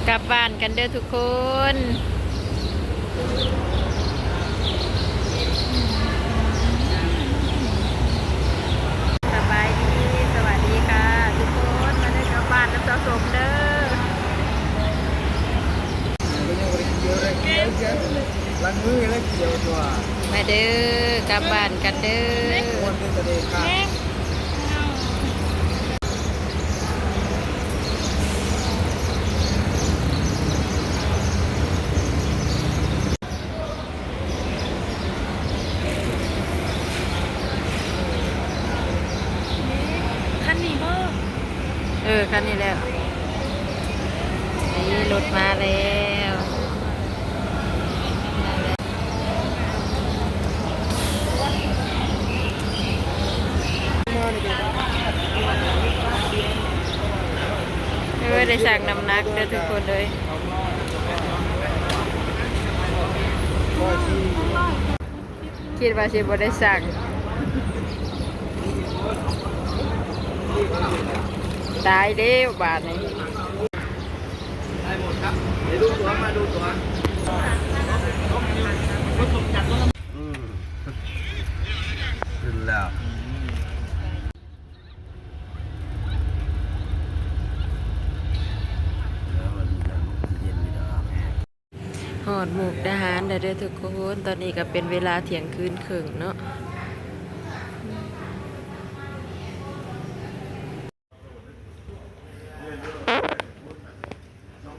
ກັບບ້ານກັນເດີທຸກຄົນ. ສະບາຍດີ ສະຫວັດດີຄ່ະທຸກຄົນ ມາເດີກັບບ້ານນຳສາວສົມເດີ. ລ້າງມືແລ້ວກ່ຽວຕົວະ ມາເດີ ກັບບ້ານກັນເດີ. ຄັນນີ້ບໍ່? ເອີ ຄັນນີ້ແຫຼະ. ນີ້ລົດມາແລ້ວ. ເອີ ໄດ້ຊັ່ງນ້ຳໜັກເດີທຸກຄົນເອີຍ. ຄິດວ່າຊິບໍ່ໄດ້ຊັ່ງ. ຕາຍແລ້ວບາດນີ້. ອືມ ຂຶ້ນແລ້ວ. ຮອດມຸກດາຫານແລ້ວເດີທຸກຄົນ. ຕອນນີ້ກໍເປັນເວລາທ່ຽງຄືນເຄິ່ງເນາະ.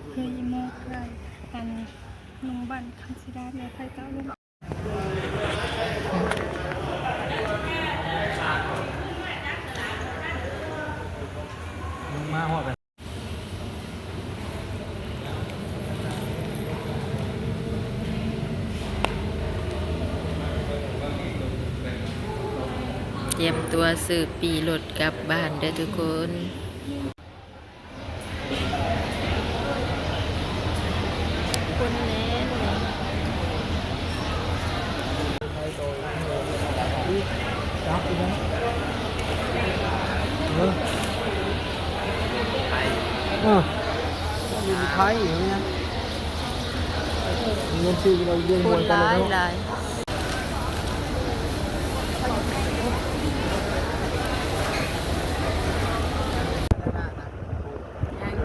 ເຄີຍມອກໄດ້ ອັນ ໂຮງບານຄຳສີດາ ແລ້ວໄປເຕົ້າລົງ. ມາຮອດ ຕຽມຕົວຊື້ປີ້ລົດກັບບ້ານເດີທຸກຄົນ. ຄົນແໜ້ນແໜ້ນ. ຈັບອີກແລ້ວ. ເອີ ເອີ ຢູ່ໄທຢູ່ນີ້ນະ. ເງິນຊື້ກິນເຫຼົ້າຢູ່ວຽງ ຄົນຫຼາຍ ເນາະ ຫຼາຍ.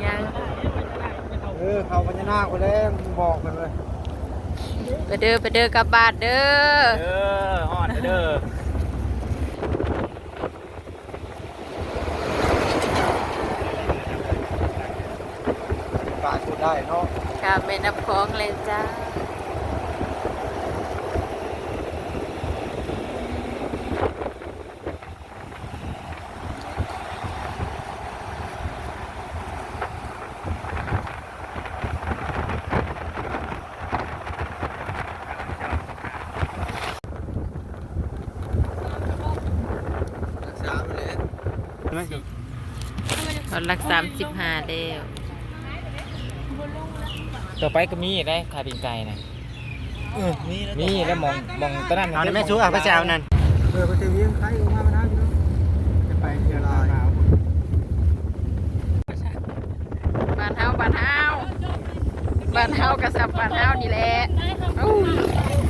ຍັງໆ ເອີ ເຂົ້າພະຍານາກໄປແລ້ວ ບອກເພິ່ນເລີຍ. ໄປເດີ ໄປເດີ ກັບບ້ານເດີ. ເອີ ຮອດເດີ. ປາດບໍ່ໄດ້ເນາະ ຂ້າມແມ່ນ້ຳຂອງແລ້ວຈ້າ. ຮອດຫຼັກສາມສິບຫ້າແລ້ວ. ຕໍ່ໄປກໍມີອີກໄດ໋ ຂາຍປີ້ງໄກ່ນະ. ເອີ ມີແລ້ວ ມີແລ້ວ ໝ່ອງ ໝ່ອງຕອນນັ້ນ ເອົາໄດ້ແມ່ ຊູ ເອົາໄປແຊວນັ້ນ. ເອີ ໄປແຕ່ວຽງໄຄອອກມາ ມານານຢູ່ເນາະ ຈະໄປເທື່ອລາວ. ບ້ານເຮົາ ບ້ານເຮົາ ບ້ານເຮົາກໍສ່ຳບ້ານເຮົານີ້ແຫຼະ. ໂອ້